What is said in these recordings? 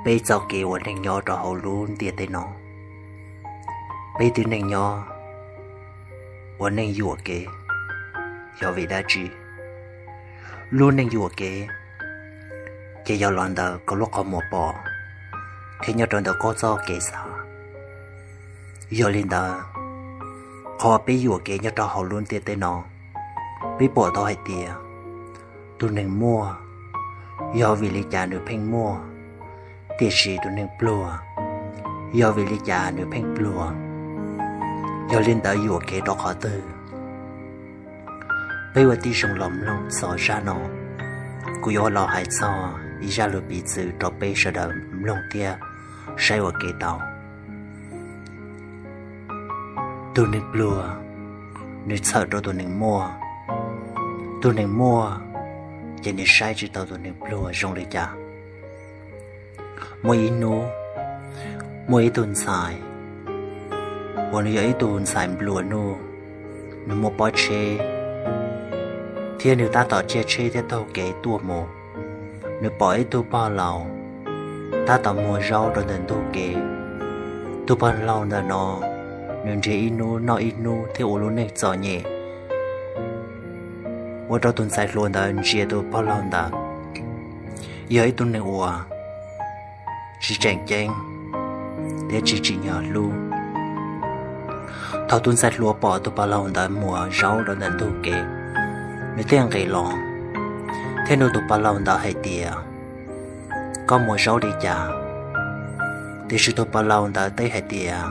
Peb txoj kev ua neej nyob rau hauv lub ntiaj teb no, peb tib neeg nyob ua neej yuam kev, yog vim dab tsi? Lub neej yuam kev ces yog los ntawm koj lub qhov muag pom thiab nyob rau ntawm koj txoj kev xav. Yog li ntawd, qhov peb yuam kev nyob rau hauv lub ntiaj teb no, peb pom tau hais tias tus neeg muaj, yog vim li cas nws pheej muaj, tiam sis tus neeg pluag, yog vim li cas nws pheej pluag. Yog li ntawd yuam kev rau qhov twg? Peb ua tib zoo los mloog txog zaj no, kuv yuav los hais txog ib zaj lus piv txwv rau peb sawv daws mloog thiab saib ua kev tau. Tus neeg pluag, nws txhawm rau tus neeg muaj. Tus neeg muaj, ces nws saib tsis tau tus neeg pluag zoo li cas. Muaj ib hnub, muaj ib tug ntxhais uas nws yog ib tug ntxhais nplua nuj, nws muaj pob tsheb, thiab nws tab tom caij tsheb thiab taug kev tuaj mus. Nws pom ib tug pog laus tab tom muag zaub rau ntawm ntug kev. Tus pog laus ntawm no, nws nrhiav ib hnub noj ib hnub thiab ua lub neej txom nyem, ua rau tus ntxhais hluas ntawd ntsia tus pog laus ntawd yog ib tug neeg uas tsis tseem ceeb thiab tsis tsim nyog hlub. Thaum tus ntxhais hluas pom tus pog laus ntawd muag zaub rau ntawm ntug kev, nws thiaj nqis los thiab nug tus pog laus ntawd hais tias, koj muag zaub li cas? Tiam sis tus pog laus ntawd teb hais tias,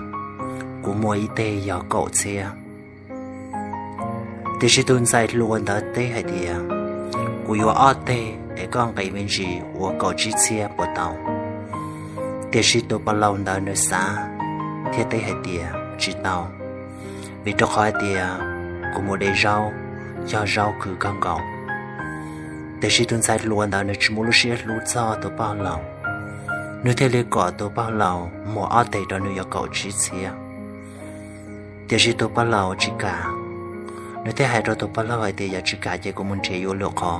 kuv muag ib teg yog kaum txhiab. Tiam sis tus ntxhais hluas ntawd teb hais tias, kuv yuav ob teg es koj nqis me ntsis ua kaum tsib txhiab puas tau? Tiam sis tus pog laus ntawd nws xav thiab teb hais tias, tsis tau, vim rau qhov hais tias kuv mus de zaub, yog zaub khwv kawg nkaus. Tiam sis tus ntxhais hluas ntawd nws tsis muaj lub siab hlub txog tus pog laus, nws thiaj li kom tus pog laus muag ob teg rau nws yog kaum tsib txhiab. Tiam sis tus pog laus tsis kam, nws thiaj hais rau tus pog laus hais tias, yog tsis kam ces kuv mus nrhiav yuav lwm qhov.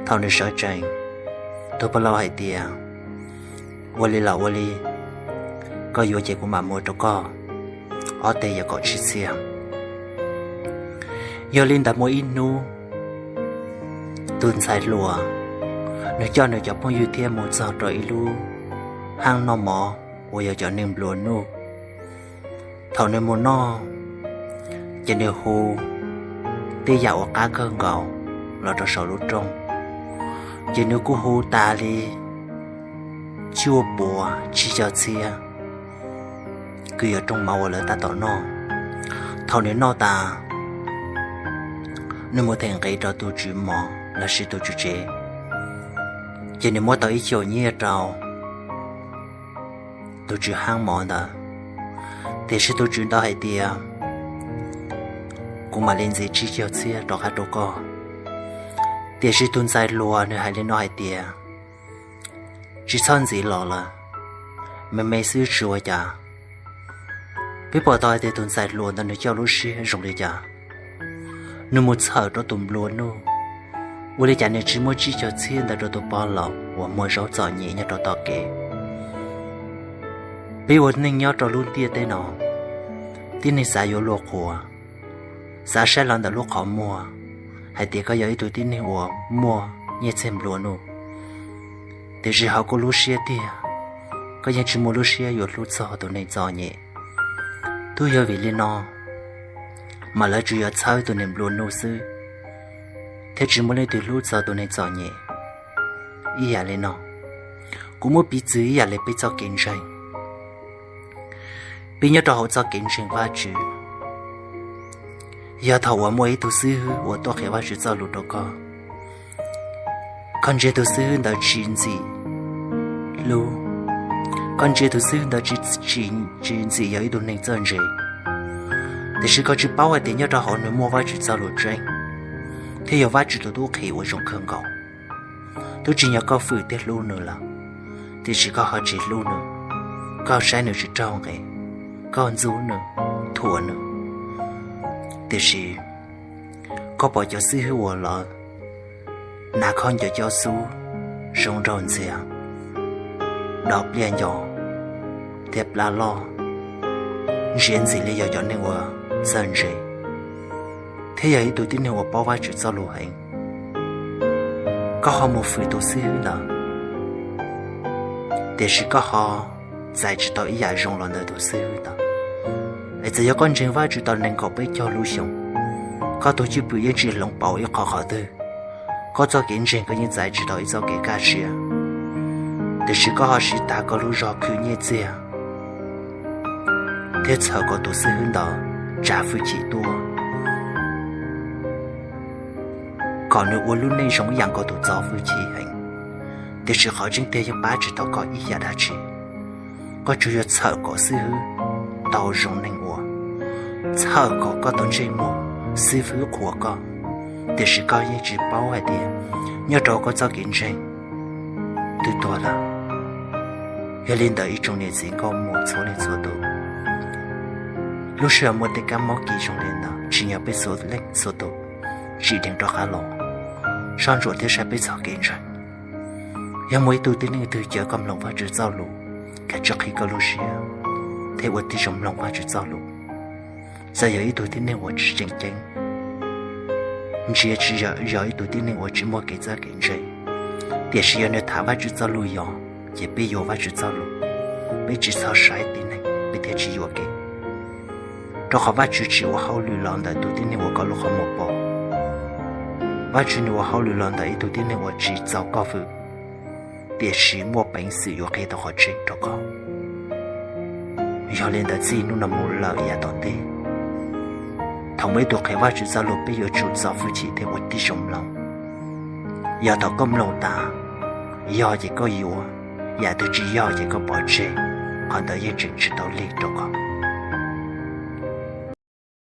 Thaum nws sawv tsees, tus pog laus hais tias, ua li los ua li, koj yuav ces kuv mam muag rau koj ob teg yog kaum tsib txhiab. Yog li ntawd muaj ib hnub, tus ntxhais hluas, nws coj nws cov phooj ywg thiab mus txog rau ib lub hav noj mov uas yog cov neeg nplua nuj. Thaum nws mus noj, ces nws hu tej yam uas qab kawg nkaus los rau saum lub rooj, ces nws kuj hu tas li cuaj puas tsib caug txhiab, kwv yees rooj mov uas lawv tab tom noj. Thaum nws noj tas, nws mus them nqi rau tus tswv mov lossis tus tswv tsev, ces nws muab tau ib caum nyiaj rau tus tswv hav mov ntawd. Tiam sis tus tswv ntawd hais tias, kuv mam li ntxiv tsib caug txhiab rov qab rau koj. Tiam sis tus ntxhais hluas nws hais li no hais tias, tsis txhob ntxiv los lawm, me me xwb tsis ua cas. Peb pom tau hais tias tus ntxhais hluas ntawd nws coj lub siab zoo li cas, nws mus txhawm rau tus nplua nuj, ua li cas nws tsis muab tsib caug txhiab ntawd rau tus pog laus uas muag zaub txom nyem nyob rau tom kev. Peb ua neej nyob rau lub ntiaj teb no, tib neeg xav yuav luag qhuas, xav saib los ntawm lub qhov muag hais tias koj yog ib tug tib neeg uas muaj nyiaj txiag nplua nuj, tiam sis hauv koj lub siab tiag, koj yeej tsis muaj lub siab yuav hlub txog tus neeg txom nyem. Twb yog vim li no mas lawv tsuas yuav txhawb tus neeg nplua nuj xwb, thiab tsis muaj leej twg hlub txog tus neeg txom nyem. Ib yam li no, kuv muab piv txwv ib yam li peb txoj kev ntseeg. Peb nyob rau hauv txoj kev ntseeg Vajtswv, yog thaum uas muaj ib tug xib hwb uas tuaj qhia Vajtswv txoj lus rau koj, koj ntsia tus xib hwb ntawd tsis ntxim hlub, koj ntsia tus xib hwb ntawd tsis, tsis, tsis ntxim yog ib tug neeg txawj ntse, tiam sis koj tsis paub hais tias nyob rau hauv nws muaj Vajtswv txoj lus tseeb, thiab yog Vajtswv tus tub qhe uas zoo kawg nkaus. Twb tsis yog koj fwm thiab hlub nws lawm, tiam sis koj ho tsis hlub nws, koj saib nws tsis raug nqi, koj ntxub nws, thuam nws. Tiam sis koj pom cov xib hwb uas lawv hnav khaub ncaws caub xub, zoo nraug ntxiag, do pliaj nco thiab plab loj, ntsia ntxim li yog cov neeg uas txawj ntse, thiab yog ib tug tib neeg uas paub Vajtswv txoj lus heev. Koj ho mus fwm tus xib hwb ntawd, tiam sis koj ho txais tsis tau ib yam zoo los ntawm tus xib hwb ntawd. Es txawm yog koj ntseeg Vajtswv tau nees nkaum peb caug lub xyoo, koj tus cwj pwm yeej tsis hloov pauv ib qho qhov twg. Koj txoj kev ntseeg koj yeej txais tsis tau ib txoj kev kaj siab, tiam sis koj ho siv tas koj lub zog khwv nyiaj txiag thiab txhawm kom tus xib hwb ntawd tsa hwj chim tuaj, kom nws ua lub neej zoo ib yam nkaus tus txo hwj chim heev. Tiam sis qhov tseeb tiag yeej pab tsis tau koj ib yam dab tsi. Koj tsuas yog txhawm kom xib hwb tau zoo neeg ua, txhawm kom koj tau ntsej muag, xib hwb qhuas koj, tiam sis koj yeej tsis paub hais tias nyob rau koj txoj kev ntseeg twb tuag lawm. Yog li ntawd ib tsoom niam txiv nkauj muam txhua leej txhua tus, lub sij hawm muaj tej kab mob kis zoo li ntawd tsim nyog peb txhua leej txhua tus tsim dheev rov qab los soj ntsuam thiab saib peb txoj kev ntseeg. Yog muaj ib tug tib neeg twg caw koj mloog Vajtswv txoj lus, kav tsij qhib koj lub siab thiab ua tib zoo mloog Vajtswv txoj lus. Txawm yog ib tug tib neeg uas tsis tseem ceeb, ntsia tsis yog, yog ib tug tib neeg uas tsis muaj kev txawj kev ntse, tiam sis yog nws tham Vajtswv txoj lus yog, ces peb yuav Vajtswv txoj lus, peb tsis txhob saib tib neeg, peb thiaj tsis yuam kev. Rau qhov Vajtswv tsis ua hauj lwm los ntawm tus tib neeg uas koj lub qhov muag pom. Vajtswv nws ua hauj lwm los ntawm ib tug tib neeg uas tsis txaus koj fwm, tiam sis muaj peev xwm yuav qhia tau qhov tseeb rau koj. Yog li ntawd txij hnub no mus lawm yav tom ntej, thaum muaj ib tug qhia Vajtswv txoj lus peb yuav tsum txo hwj chim thiab ua tib zoo mloog. Yog thaum koj mloog tas, yog ces koj yuav, yam twg tsis yog ces koj pov tseg, qhov ntawd yeej tseem tsis tau lig rau koj.